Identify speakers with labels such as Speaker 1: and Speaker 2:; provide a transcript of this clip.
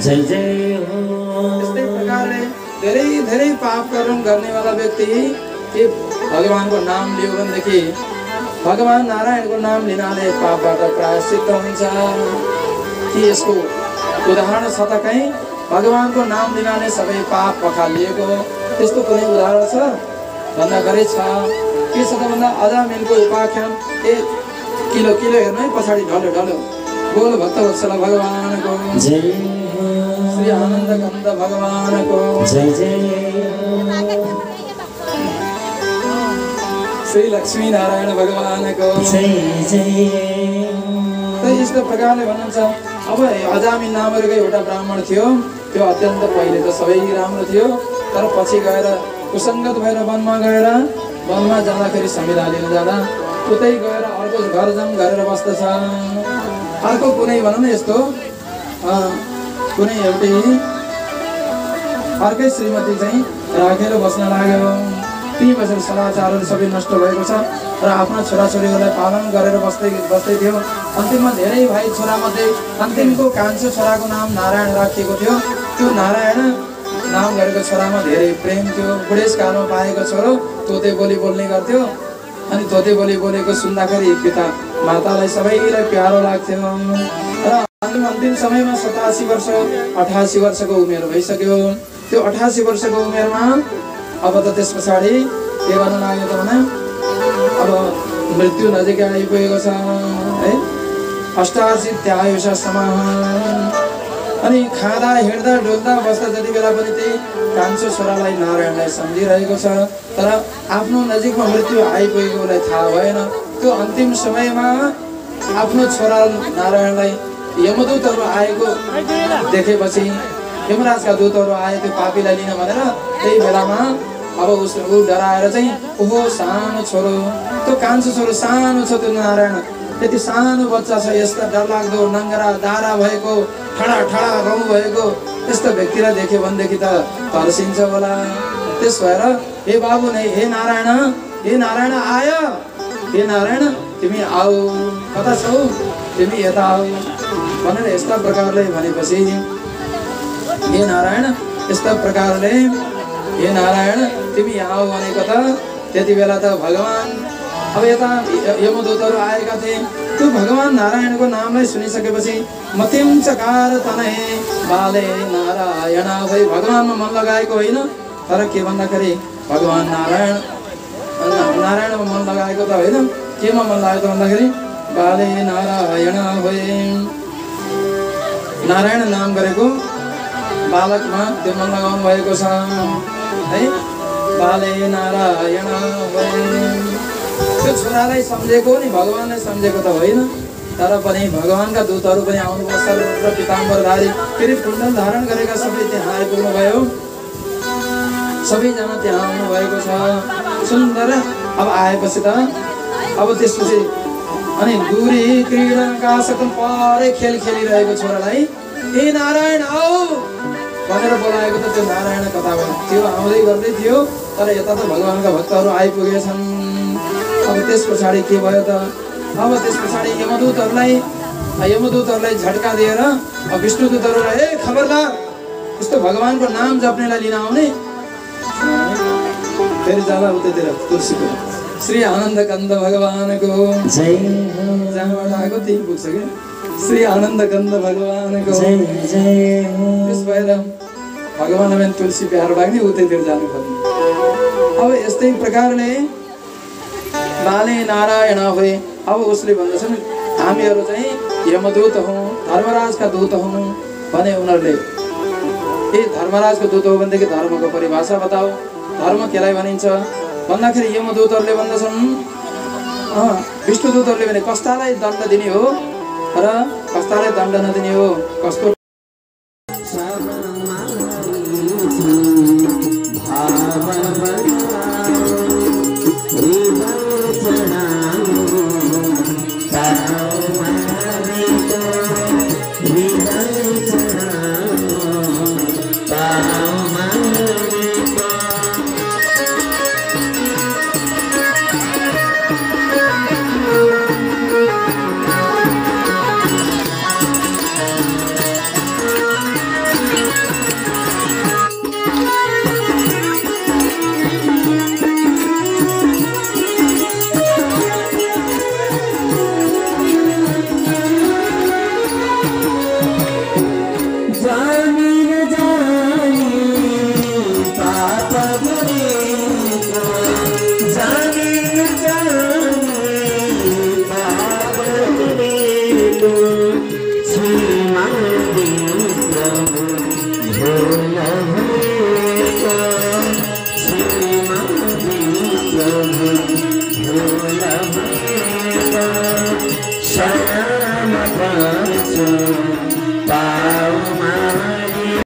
Speaker 1: जय जय हो।
Speaker 2: यस्तै प्रकारले धेरै धेरै पाप कर्म गर्नेवाला व्यक्ति के भगवानको नाम लियो भनेदेखि भगवान नारायणको नाम लिनाले पापबाट प्रायश्चित्त हुन्छ। कि यसको उदाहरण छ त कहीँ भगवानको नाम लिनाले सबै पाप पखालिएको त्यस्तो कुनै उदाहरण छ भन्दा गरे छ। के छ त भन्दा अजामिलको उपाख्यान किलो किलो हेर्नु है पछाडि ढल्यो ढल्यो। बोल भक्त वत्सल भगवानको
Speaker 1: जय हो।
Speaker 2: श्री आनन्द कन्द भगवानको
Speaker 1: जय जय
Speaker 2: श्री लक्ष्मी नारायण भगवानको
Speaker 1: जय जय।
Speaker 2: यस्तो प्रकारले भन्नुहुन्छ। अब अजामिल नामको एउटा ब्राह्मण थियो, त्यो अत्यन्त पहिले त सबै राम्रो थियो, तर पछि गएर कुसङ्गत भएर वनमा जाँदाखेरि संविदा लिन जाँदा उतै गएर अर्को घर जाम गरेर बस्दछ। अर्को कुनै भनौँ न यस्तो कुनै एउटै अर्कै श्रीमती चाहिँ राखेर बस्न लाग्यो। ती बसेर सदाचारहरू सबै नष्ट भएको छ र आफ्ना छोराछोरीहरूलाई पालन गरेर बस्दै थियो। अन्तिममा धेरै भाइ छोरामध्ये अन्तिमको कान्छो छोराको नाम नारायण राखिएको थियो। त्यो नारायण नाम गरेको छोरामा धेरै प्रेम थियो। बुढेसकालमा पाएको छोरो तोते बोली बोल्ने गर्थ्यो। अनि तोते बोली बोलेको सुन्दाखेरि पिता मातालाई सबैलाई प्यारो लाग्थ्यो। र अन्तिम समयमा 87 वर्ष 88 वर्षको उमेर भइसक्यो। त्यो 88 वर्षको उमेरमा अब त त्यस पछाडि के गर्नु लाग्यो त भने अब मृत्यु नजिकै आइपुगेको छ है। 88 त्यायुष समाह। अनि खाँदा हिँड्दा डुल्दा बस्दा जति बेला पनि त्यही कान्छो छोरालाई नारायणलाई सम्झिरहेको छ। तर आफ्नो नजिकमा मृत्यु आइपुगेको उसलाई थाहा भएन। त्यो अन्तिम समयमा आफ्नो छोरा नारायणलाई यमदूतहरू आएको देखेपछि यमराजका दूतहरू आए त्यो पापीलाई लिन भनेर। त्यही बेलामा अब ऊ डराएर चाहिँ ओहो सानो छोरो, त्यो कान्छो छोरो सानो छ, त्यो नारायण त्यति सानो बच्चा छ, यस्ता डरलाग्दो नङ्गरा दारा भएको ठडा ठडा रौँ भएको यस्तो व्यक्तिलाई देख्यो भनेदेखि त तर्सिन्छ होला। त्यस भएर हे बाबु नै हे नारायण आयो, हे नारायण तिमी आऊ, कता छौ तिमी यता आऊ भनेर यस्ता प्रकारले भनेपछि हे नारायण यस्ता प्रकारले हे नारायण तिमी यहाँ आऊ भनेको त त्यति बेला त भगवान अब यता यमदूतहरू आएका थिए। त्यो भगवान नारायणको नामलाई सुनिसकेपछि मतिम चकार तनहे बाले नारायण भई भगवानमा मन लगाएको होइन, तर के भन्दाखेरि भगवान नारायणमा मन लगाएको त होइन। केमा मन लागेको भन्दाखेरि बाले नारायण भए नारायण नाम गरेको बालकमा त्यो मन लगाउनु भएको छ है। बाले नारायण भए त्यो छोरालाई सम्झेको नि भगवानलाई सम्झेको त होइन, तर पनि भगवानका दूतहरू पनि आउनुपर्छ र पिताम्बरधारी फेरि कुण्डल धारण गरेका सबै त्यहाँ आइपुग्नु भयो। सबैजना त्यहाँ आउनुभएको छ सुन्दर। अब आएपछि त अब त्यसपछि अनि दूरी क्रीडाका सकल परै खेल खेलिरहेको छोरालाई ए नारायण आऊ भनेर बोलाएको त त्यो नारायण कथा थियो, आउँदै गर्दै थियो। तर यता त भगवानका भक्तहरू आइपुगेछन्। अब त्यस पछाडि के भयो त अब त्यस पछाडि यमदूतहरूलाई झट्का दिएर विष्णुदूतहरूलाई ए खबरदार यस्तो भगवानको नाम जप्नेलाई लिन आउने। फेरि जाला उतैतिर तुलसीको श्री आनन्द कन्द भगवानको
Speaker 1: जय हो।
Speaker 2: जहाँबाट आएको त्यही पुग्छ क्या। श्री आनन्द कन्द भगवानको
Speaker 1: जय जय हो।
Speaker 2: त्यस भएर भगवानलाई तुलसी प्यारो लाग्ने उतैतिर जानु पर्ने। अब यस्तै प्रकारले बाले नारायण भए। अब उसले भन्दछन् हामीहरू चाहिँ यमदूत हौँ, धर्मराजका दूत हौँ भने उनीहरूले ए धर्मराजको दूत हो भनेदेखि धर्मको परिभाषा बताऊ, धर्म केलाई भनिन्छ भन्दाखेरि यमदूतहरूले भन्दछन् विष्णुदूतहरूले भने कस्तालाई दण्ड दिने हो र कस्तालाई दण्ड नदिने हो, कस्तो
Speaker 1: Bye.